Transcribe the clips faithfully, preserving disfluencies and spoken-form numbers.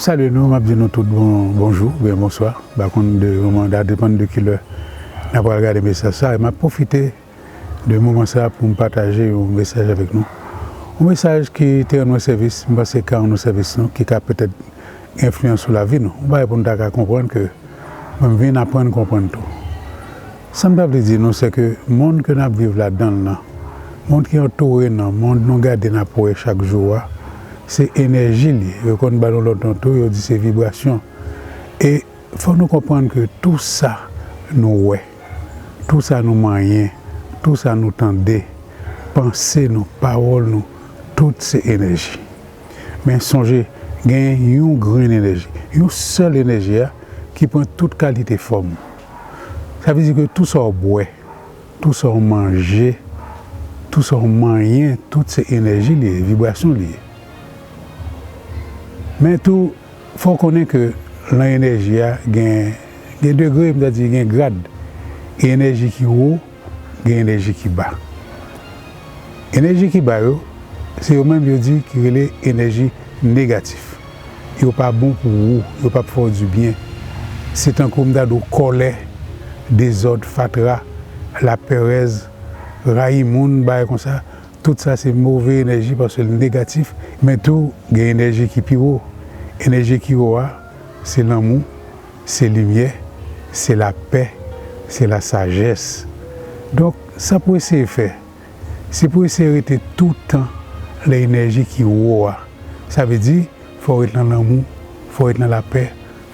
Salye nou, m ap di nou tout bon, bonjou oubyen bonswa. M pa konn de moman, sa depann de kilè n ap pral gade mesaj sa. E m ap pwofite de moman sa pou m pataje yon mesaj avèk nou. Yon mesaj ki te rann mwen sèvis, m panse ka rann nou sèvis nou, ki ka petèt gen enfliyans sou lavi nou. Yon bagay pou nou ta ka konprann ke mwen m vin aprann konprann tou. Sa m ta vle di nou, se ke mond ke n ap viv ladan l nan, mond ki antoure n nan, mond nou gade n ap wè chak jou a, se enèji l ye. Yo konn ba nou lòt non tou, yo di se vibrasyon. E fò nou konprann ke tou sa nou wè, tou sa nou manyen, tou sa nou tande, panse nou, pawòl nou, tout se enèji. Men sonje, gen yon grenn enèji, yon sèl enèji a ki pran tout kalite fòm. Sa vle di ke tou sa w bwè, tou sa w manje, tou sa w manyen, tout se enèji li ye, vibrasyon li ye. Men tou, fò w konnen ke lan enèji a, gen, gen degre, m ta di gen grad. Gen enèji ki wo, gen enèji ki ba. Enèji ki ba yo, se yo menm yo di ki rele enèji negatif. Yo pa bon pou ou, yo p ap fè w dibyen. Se tankou m ta di w kòlè, dezòd, fatra, lapèrèz, rayi moun, bagay konsa. Tout sa se move enèji paske l negatif. Men tou, gen enèji ki pi wo. Enèji ki wo a, se lanmou, se limyè, se lapè, se lasajès. Donk, sa pou eseye fè, se pou eseye rete toutan lan enèji ki wo a. Sa vle di, fò w ret nan lanmou, fò w ret nan lapè,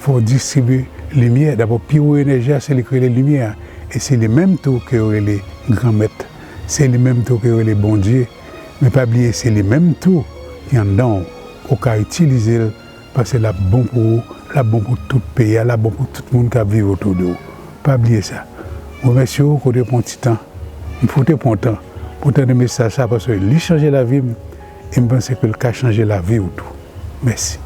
fò w distribye limyè. Dabò, pi wo enèji a, se li k rele limyè a. E se li menm tou ke yo rele Granmèt. Se li menm tou ke yo rele Bondye. Men pa bliye, se li menm tou ki anndan w. Ou ka itilize l paske l ap bon pou ou, l ap bon pou tout peyi a, l ap bon pou tout moun k ap viv otou de ou. Pa bliye sa. M remèsye w kote w pran ti tan, m kote w pran tan pou tande mesaj sa paske li chanje lavi m e m panse ke l ka chanje lavi w tou. Mèsi.